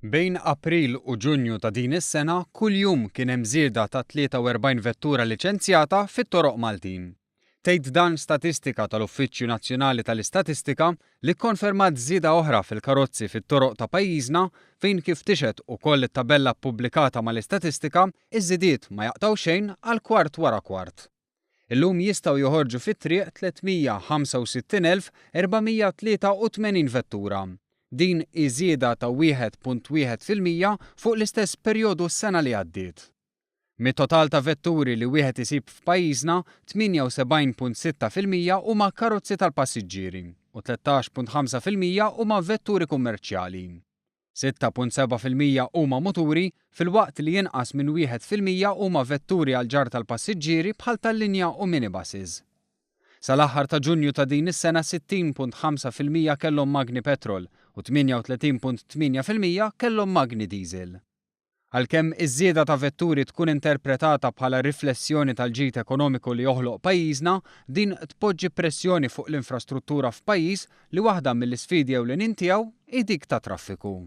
Bejn April u Ġunju ta' din is-sena kuljum kien hemm żieda ta' 43 vettura liċenzjata fit-toroq Maltin. Tgħid dan statistika tal-Uffiċċju Nazzjonali tal-Istatistika li kkonfermat żieda oħra fil-karozzi fit-toroq ta' pajjiżna fejn kif tixhed ukoll it-tabella ppubblikata mal-istatistika, iż-żidiet ma jaqtgħu xejn għal kwart wara kwart. Illum jistgħu joħorġu fit-triq 365,483 vettura. Din hi żieda ta' 1.1% fuq l-istess perjodu s-sena li għaddiet. Mit-total ta' vetturi li wieħed isib f'pajjiżna, 78.6% huma karozzi tal-passiġġieri u 13.5% huma vetturi kummerċjali. 6.7% huma muturi filwaqt li inqas minn 1% huma vetturi għall-ġarr tal-passiġġieri bħal tal-linja u minibuses. Sal-aħħar ta' Ġunju ta' din is-sena 60.5% kellhom magni petrol u 38.8% kellhom magni diesel. Għalkemm iż-żieda ta' vetturi tkun interpretata bħala riflessjoni tal-ġid ekonomiku li joħloq pajjiżna, din tpoġġi pressjoni fuq l-infrastruttura f'pajjiż li waħda mill-isfidi ewlenin tiegħu hi dik tat-traffiku.